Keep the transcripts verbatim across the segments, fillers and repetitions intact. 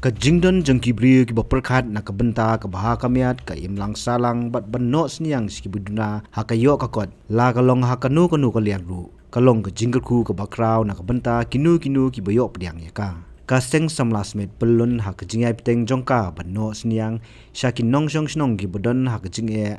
Ka jingdon jong ki briew kiba pyrkhat na ka bynta ka bha ka miat ka imlang sahlang bad ban noh synñiang sha kiba duna ha ka ïoh ka kot, la ka long ha kano kano ka liang ruh, ka long ka jingkyrkhu kaba khraw na ka bynta kino kino kiba ïoh pdiang ïa ka. Ka Seng Samla Smit Pyllun ha ka jingïai bteng jong ka ban noh synñiang sha ki nongshong shnong kiba don ha ka jingeh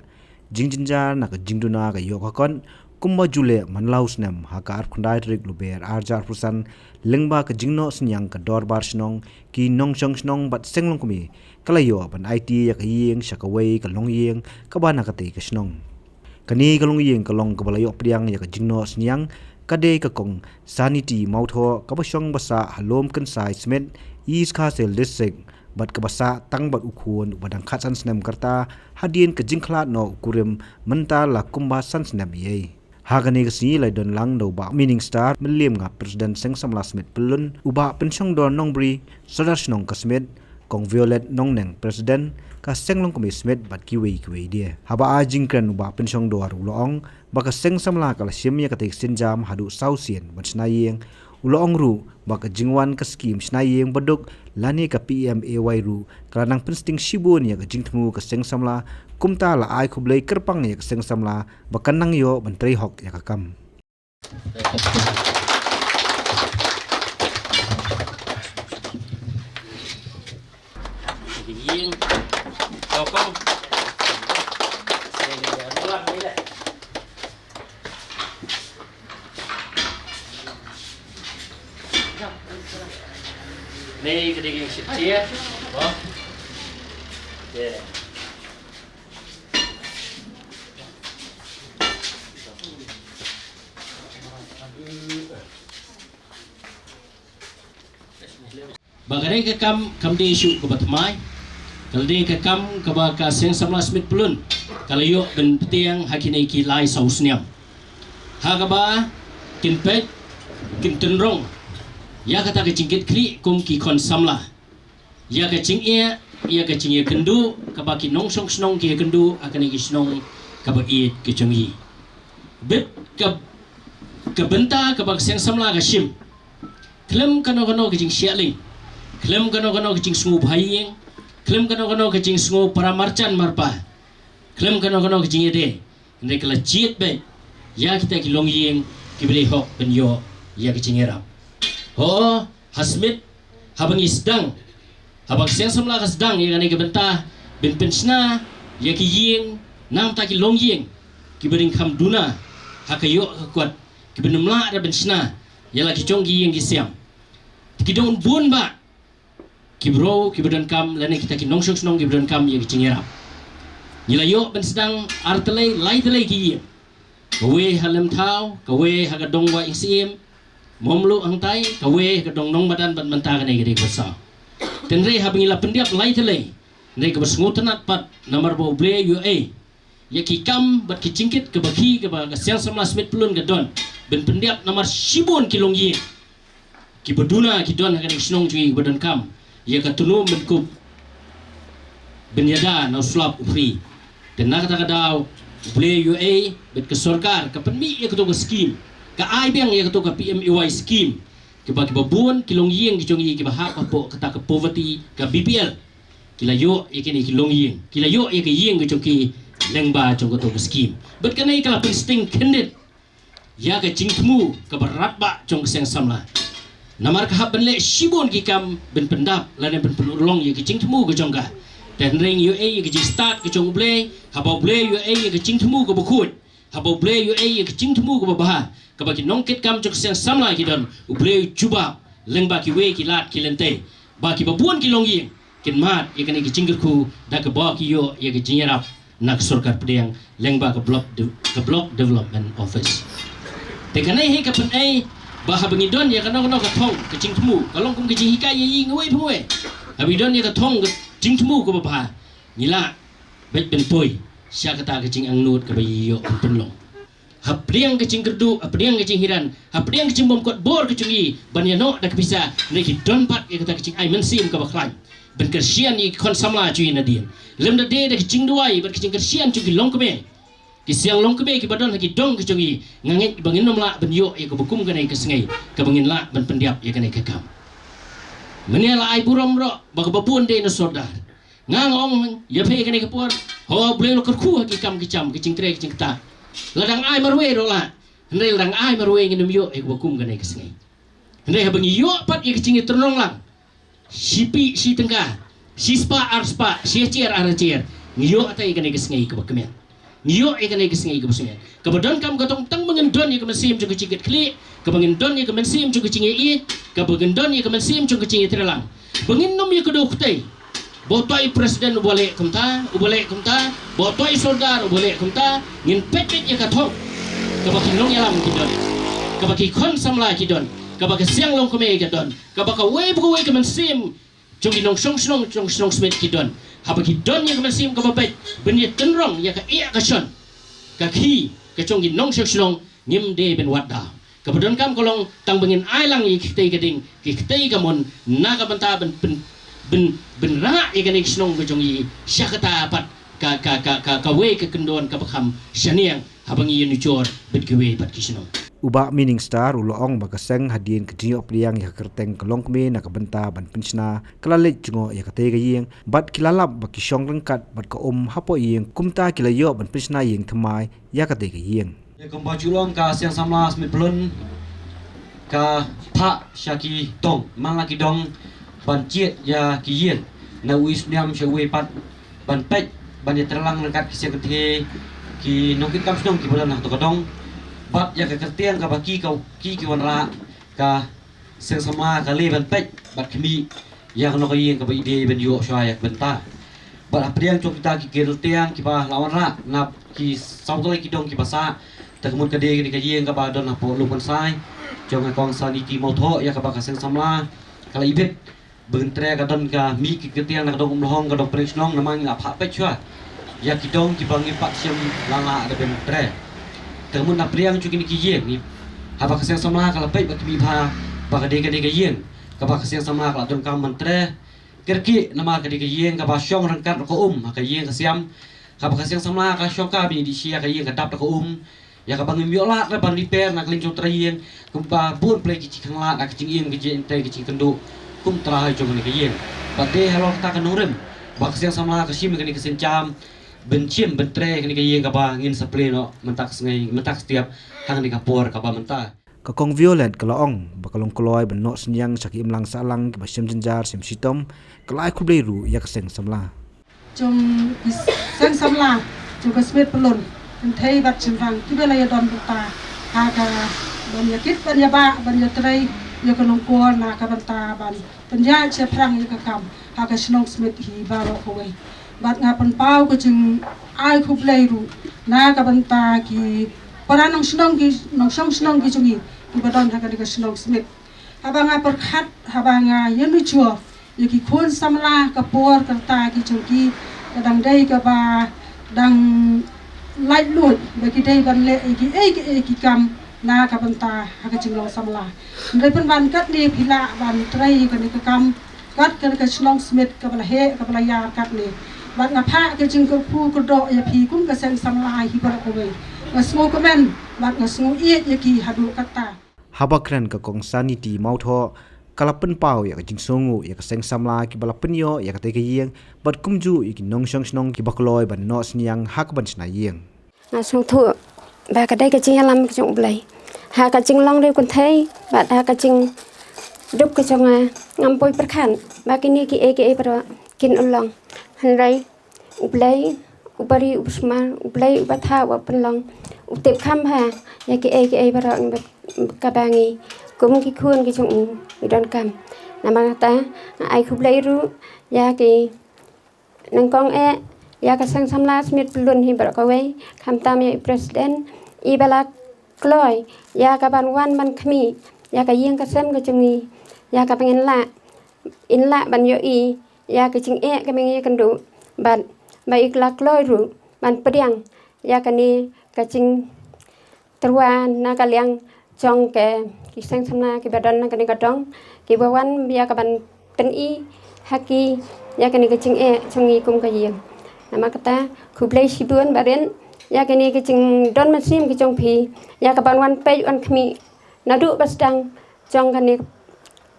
jingjynjar na ka jingduna ka ïoh ka kot, kumba ju leh man la u snem ha ka arphew khyndai tarik Lber arhajar arphew san, lyngba ka jingnoh synñiang ka Dorbar Shnong, ki nongshong shnong bad seng longkmie ka la ïoh ban aiti ïa ka ïing sha kawei ka longïing kaba na katei ka shnong. Kane ka longïing ka long kaba la ïoh pdiang ïa ka jingnoh synñiang, ka dei ka Kong Sanity Mawthoh, kaba shong ba sah ha Lum Kynsai Smit, East Khasi Hills District, bad kaba sah tang bad u khun uba dang khatsan snem ka rta hadien ka jingkhlad noh u kurim mynta la kumba san snem eiei. Ha kane ka sngi la don lang da u Bah Mining Star Mylliem Ngap, President Seng Samla Smit Pyllun, u Bah Pynshongdor Nongbri, Sordar Shnong ka Smit, Kong Violet Nongneng, President ka Seng Longkmie Smit, bad kiwei kiwei de. Haba ai jingkren u Bah Pynshongdor u la ong ba ka Seng Samla ka la shim ïa katei ka sienjam haduh saw sien ban shna ïing. U la ong ruh ba ka jingwan ka skim shna ïing baduk lane ka P M A Y ruh ka la nang pynsting shibun ïa ka jingthmu ka Seng Samla. Kumta la ai khublei kyrpang ïa ka Seng Samla ba kan nang ïoh ban trei hok ïa ka kam. Nei ka ding shit chia. Bo. Yeah. Ba ka dei ka kam kam dei shu kaba thymmai. Ka dei ka kam kaba ka Seng Samla Smit Pyllun ka la ïoh ban pyntieng ha kine ki lai saw snem. Ha kaba kin peit kin tynrong ïa kata ka jingkit khlieh kum ki khon samla. Ïa ka jingeh, ïa ka jingïakynduh kaba ki nongshong shnong ki ïakynduh ha kane ki shnong kaba ïeit ka jong i. Bit ka, ka bynta kaba ka Seng Samla ka shim. Khlem kano kano ka jingshah lynti. Khlem kano kano ka jingsngew bha ïing. Khlem kano kano ka jingsngew para marjan marpa. Khlem kano kano ka jingïadei. Hynrei ka la jied beit ïa kita ki longïing kiba dei hok ban ïoh ïa ka jingïarap. Ho, ha Smit, haba ngi sdang, haba ka Seng Samla ka sdang ïa kane ka bynta ban pynshna ïa ki ïing na bynta ki longïing kiba dang kham duna ha ka ïoh ka kot, kiba nym lah da ban shna ïa la ki jong ki ïing ki sem. Te ki don bun bah ki briew kiba donkam lane kita ki nongshong shnong kiba donkam ïa ka jingïarap. Ngi la ïoh ban sdang ar tylli lai tylli ki ïing. Kawei ha Lymthaw, kawei ha ka dong Wahïngsiem, Mawmluh hangtai, kawei ha ka dong Nongmadan bad mynta kane ka dei kaba saw. Hynrei haba ngi la pyndiap lai tylli, hynrei kaba sngewtynnat pat namar ba U Blei u ïohi ïa ki kam bad ki jingkit kaba khih kaba ka Seng Samla Smit Pyllun ka don ban pyndiap namar shibun ki longïing kiba duna ki don ha kane ka shnong jong ngi kiba donkam ïa ka tnum ban kup ban ïada na u slap u free. Te na kata ka daw U Blei u ïohi bad ka sorkar ka pynmih ïa kato ka skim, ka ai biang ïa kato ka P M A Y skim, kiba, kiba bun ki longïing ki jong ngi kiba hap hapoh kata ka poverty ka B P L. Ki la ïoh ïa kine ki longïing, ki la ïoh ïa ka ïing ka jong ki lyngba jong kato ka skim. Bad kane ka la pynsting khyndiat ïa ka jingthmu kaba radbah jong ka Seng Samla. Namar ka hap ban leh shibun ki kam ban pyndap lane ban pynurlong ïa ka jingthmu ka jong ka. Te hynrei ngi ïohi ïa ka jingstad ka jong U Blei, haba U Blei u ïohi ïa ka jingthmu kaba khuid. Haba U Blei u ïohi ïa ka jingthmu kaba bha, kaba ki nongkit kam jong ka Seng Samla ki don, U Blei u jubab lyngba kiwei ki lad ki lynti, ba kiba bun ki longïing kin mad ïa kane ka jingkyrkhu da kaba ki ïoh ïa ka jingïarap na ka sorkar pdeng lyngba ka Block De-, ka Block Development Office. Te kane hi ka pynei ba haba ngi don ïa kano kano ka thong ka jingthmu, ka long kum ka jinghikai ïa i nga wei pha nga wei. Haba ngi don ïa ka thong ka jingthmu kaba bha, ngi lah beit ban poi sha kata ka jingangnud kaba ïoh ban pynlong. Hapdeng ka jingkyrduh, hapdeng ka jinghiran, hapdeng ka jingbymkot bor ka jong ngi ban ïanoh da ka pisa, hynrei ki don pat ïa kata ka jingai mynsiem kaba khlaiñ ban kyrshan ïa ki khon samla jong ngi nadien. Lymda dei da ka jingduwai bad ka jingkyrshan jong ki longkmie, ki siang longkmie kiba don ha ki dong ka jong ngi, nga ngeit ba ngin ym lah ban ïoh ïa kaba kum kane ka sngi kaba ngin lah ban pyndiap ïa kane ka kam. Mynne la ai burom ruh ba kaba bun dei na sordar. Nga nga ong ïa phi kane ka por, ho, Blei u la kyrkhu ha ki kam ki jam, ki jingtrei ki jingktah. La dang ai marwei ruh la, hynrei la dang ai marwei, ngin ym ïoh ïa kaba kum kane ka sngi. Hynrei haba ngi ïoh pat ïa ka jingïatynrong lang, shi phi shi tyngka, shi spah ar spah, shi hajar ar hajar, ngi ïoh ïa kane ka sngi kaba kmen. Ngi ïoh ïa kane ka sngi kaba sngewsih, kaba donkam ka tong tang ba ngin don ïa ka mynsiem jong ka jingkitkhlieh, kaba ngin don ïa ka mynsiem jong ka jingïeit, kaba ngin don ïa ka mynsiem jong ka jingïatreilang. Ba ngin nym ïa kdew kti ba uto i president uba leh kumta, uba leh kumta, ba uto i sordar uba leh kumta. Ngin peit peit ïa ka thong kaba ki nongïalam ki don, kaba ki khun samla ki don, kaba ka siang longkmie ka don, kaba kawei pa kawei ka mynsiem jong ki nongshong shnong, jong shnong Smit ki don. Haba ki don ïa ka mynsiem kaba beit ban ïatynrong ïa ka ïa ka shon, ka khih ka jong ki nongshong shnong, ngim dei ban wad da. Kaba donkam ka long tang ba ngin ai lang ïa ki ktei ka ding, ki ktei ka mon na ka bynta ban, ban, ban, ban rah ïa kane ka shnong ka jong ngi sha kata pat ka, ka, ka, ka, kawei ka kyndon kaba kham shaniang haba ngi ïanujor bad kiwei pat ki shnong. U Bah Miningstar u la ong ba ka seng hadien ka jingïoh pdiang ïa ka kyrteng ka longkmie na ka bynta ban pynshna, ka la leit jngoh ïa katei ka ïing bad ki la lap ba ki shong ryngkat bad ka um hapoh ïing, kumta ki la ïoh ban pynshna ïing thymmai ïa katei ka ïing. Ïa kumba ju long ka Seng Samla Smit Pyllun ka phah sha ki dong, man la ki dong ban jied ïa ki ïing, na uwei u sniam sha uwei pat ban peit, ban ïatreilang ryngkat ki seng kynthei, ki nongkitkam shnong kiba don ha kato ka dong. Bad ïa ka kyrteng kaba ki, ka, ki, ki wanrah, ka Seng Samla ka leit ban peit bad khmih ïa kano ka ïing kaba i dei ban ïoh shuwa ïa ka bynta. Bad hapdeng jong kita ki kyrteng kiba la wanrah na ki saw tylli ki dong kiba sah, te ka mut ka dei kane ka ïing kaba don hapoh Lum Kynsai jong ka Kong Sanity Mawthoh, ïa kaba ka Seng Samla ka la ibit. Ba ngin trei ka don ka mih ki kyrteng na ka dong Umlahong, ka dong Pdeng Shnong, namar ngi la phah peit shuwa ïa ki dong kiba ngi pat shim la lah da ban trei. Te ka mut na pdeng jong kine ki ïing ngi, haba ka Seng Samla ka la peit bad khmih bha ba ka dei kane ka ïing kaba ka Seng Samla ka la donkam ban trei. Kyrkieh namar ka dei ka ïing kaba shong ryngkat ka um ha ka ïing ka siam. Haba ka Seng Samla ka shong ka bynta shi ïa ka ïing ka dap da ka um. Ïa kaba ngim ïoh lad ban repair na ka liang jong trai ïing, kumba bun pyrshah ki jingkhanglad, ka jingim, ka jingtei, ka jingkynduh, kum trai jong kane ka ïing. Bad dei halor kata ka nongrim ba ka Seng Samla ka shim kane ka sienjam ban shim ban trei kane ka ïing kaba ngin sa plie noh mynta ka sngi, mynta ka step, ha kane ka por kaba mynta. Ka Kong Violet ka la ong ba ka long kloi ban noh synñiang sha ki imlang sahlang kiba shem jynjar shem shitom, ka la ai khublei ruh ïa ka Seng Samla. Jong ki Seng Samla jong ka Smit Pyllun, kynthei bad shynrang kiba la ïadon bynta ha ka ban ïakit ban ïabah ban ïatrei ïa ka nongkor na ka bynta ban pynïaid shaphrang ïa ka kam ha ka shnong Smit hi baroh kawei. Bad nga pynpaw ka jingai khublei ruh na ka bynta ki para nongshnong, ki nongshong shnong ki jong ngi kiba don ha kane ka shnong Smit. Haba nga pyrkhat, haba nga ïanujor ïa ki khun samla ka por ka rta ki jong ki, ka dang dei kaba dang laitluid ba ki dei ban leh ïa kiei kiei ki kam na ka bynta ha ka jinglong samla. Hynrei pynban katne phi lah ban trei ïa kane ka kam kat kane ka shnong Smit kaba la heh kaba la ïar katne. Bad nga phah ka jingkyrkhu kyrdoh ïa phi kum ka Seng Samla hi baroh kawei. Nga sngewkmen bad nga sngewieit ïa ki haduh katta. Haba kren ka Kong Sanity Mawthoh ka la pynpaw ïa ka jingsngewnguh ïa ka Seng Samla kiba la pynïoh ïa katei ka ïing bad kumjuh ïa ki nongshong shnong kiba kloi ban noh synñiang ha ka ban shna ïing. Nga sngewthuh ba ka dei ka jingïalam ka jong U Blei ha ka jinglong riewkynthei bad ha ka jingduk ka jong nga. Ngam poi pyrkhat ba kine kiei kiei baroh kin ym long. Hynrei U Blei uba ri uba sumar, U Blei uba thaw uba pynlong, u tip kham bha ïa kiei kiei baroh kaba ngi kum ki khun ki jong u ngi donkam. Namar kata nga ai khublei ruh ïa ki nyngkong eh, ïa ka Seng Samla Smit Pyllun hi baroh kawei, khamtam ïa i president iba la kloi ïa ka ban wan ban khmih ïa ka ïing ka sem ka jong ngi, ïa kaba ngin lah, in lah ban ïohi ïa ka jingeh kaba ngi ïakynduh bad ba i la kloi ruh ban pdiang ïa kane ka jingtyrwa na ka liang jong ki Seng Samla kiba don na kane ka dong, kiba wan ïa ka ban pyni ha ki ïa kane ka jingeh jong ngi kum ka ïing. Namar kata khublei shibun barit ïa kane ka jingdon mynsiem ka jong phi ïa ka ban wan peit wan khmih naduh ba sdang jong kane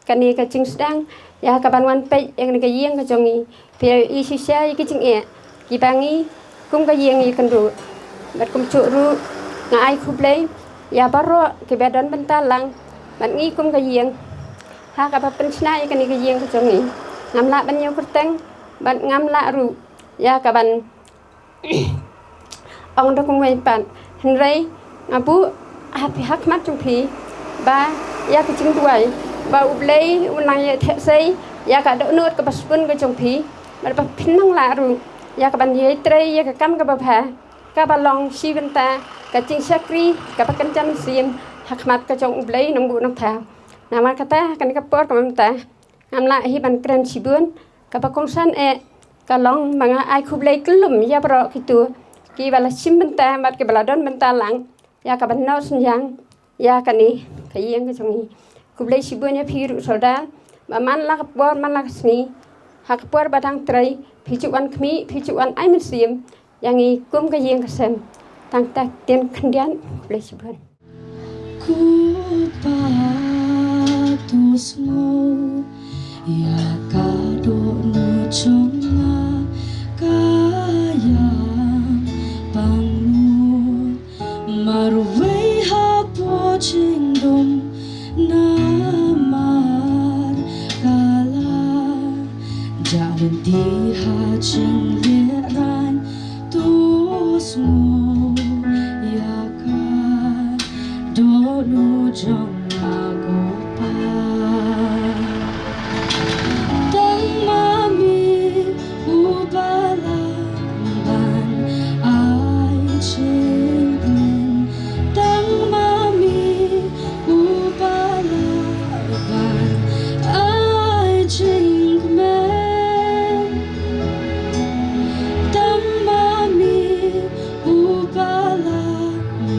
Kane ka jingsdang ïa ka ban wan peit ïa kane ka ïing ka jong ngi, phi ïohi shisha ïa ki jingeh kiba ngi kum ka ïing ïakynduh. Bad kumjuh ruh nga ai khublei ïa baroh kiba don bynta lang bad ngi kum ka ïing ha kaba pynshna ïa kane ka ïing ka jong ngi. Ngam lah ban ïoh kyrteng bad ngam lah ruh ïa ka ban ong da kumwei pat. Hynrei nga buh ha phi, ha khmat jong phi, ba ïa ka jingduwai ba U Blei un nang ïa theh sei ïa ka dohnud kaba sbun ka jong phi, bad ba phin nang lah ruh ïa ka ban ïai trei ïa ka kam kaba bha, kaba long shi bynta ka jingshakri kaba kynja mynsiem ha khmat ka jong U Blei Nongbuh Nongthaw. Namar kata, kane ka por kaba mynta ngam lah hi ban kren shibun, kaba kongsan eh ka long ba nga ai khublei kyllum ïa baroh kito kiba la shim bynta bad kiba la don bynta lang ïa ka ban noh synñiang ïa kane ka ïing ka jong ngi. Khublei shibun ïa phi ruh Sordar, ba man la ka por man la ka sngi, ha ka por ba dang trei, phi ju wan khmih, phi ju wan ai mynsiem ïa ngi kum ka ïing ka sem. Tang kat ktien khyndiat, khublei shibun. Ko Pa, to sngew ïa ka dohnud jong nga, ka ïam pang nud marwei hapoh jingdum, namar ka la jah lynti ha jinglehrain. To sngew ïa ka dohnud jong nga, ko Pa. Tang ma me uba lah ban ai jingkmen. Tang ma me uba lah ban ai jingkmen. Tang ma me uba lah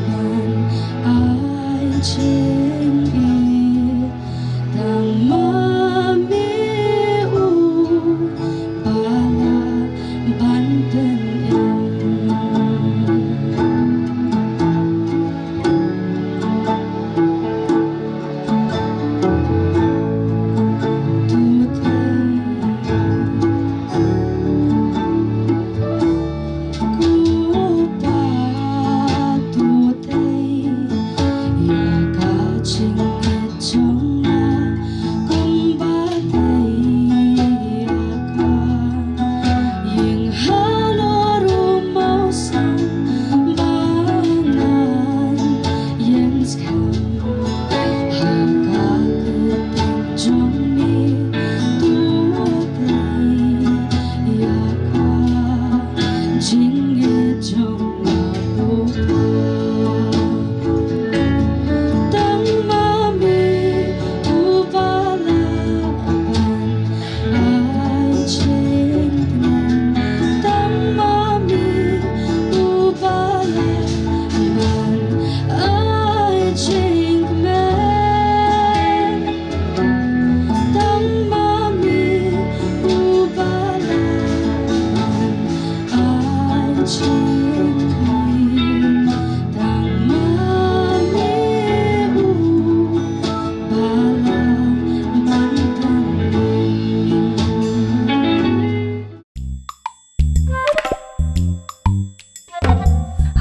ban ai jingïeit. Tang ma me uba lah ban pynim.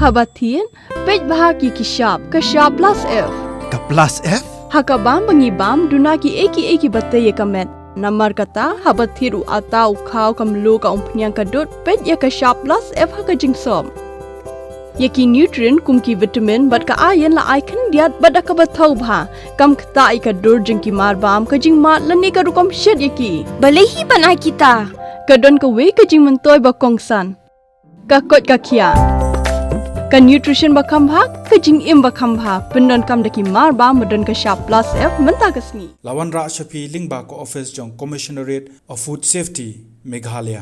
Haba thied, peit bha ki ki shap, ka shap plus F. Ka plus F? Ha ka bam ba ngi bam, duna ki ei ki ei kiba tei ïa ka met. Namar kata, haba thied u atta, u khaw, ka mluh, ka umphniang, ka dud, peit ïa ka shap plus F ha ka jingsop. Ïa ki nutrient kum ki vitamin bad ka iron la ai khyndiat bad da kaba thaw bha. Kam ktah ïa ka dur jong ki marbam, ka jingmad lane ka rukom shet ïa ki. Balei hi ban ai kita? Ka don kawei ka jingmyntoi ba kongsan. Ka koit ka khiah. Ka nutrition ba kham bha, ka jingim ba kham bha. Pyndonkam da ki marbam ba don ka shap plus F mynta ka sngi. La wanrah sha phi lyngba ka office jong Commissionerate of Food Safety, Meghalaya.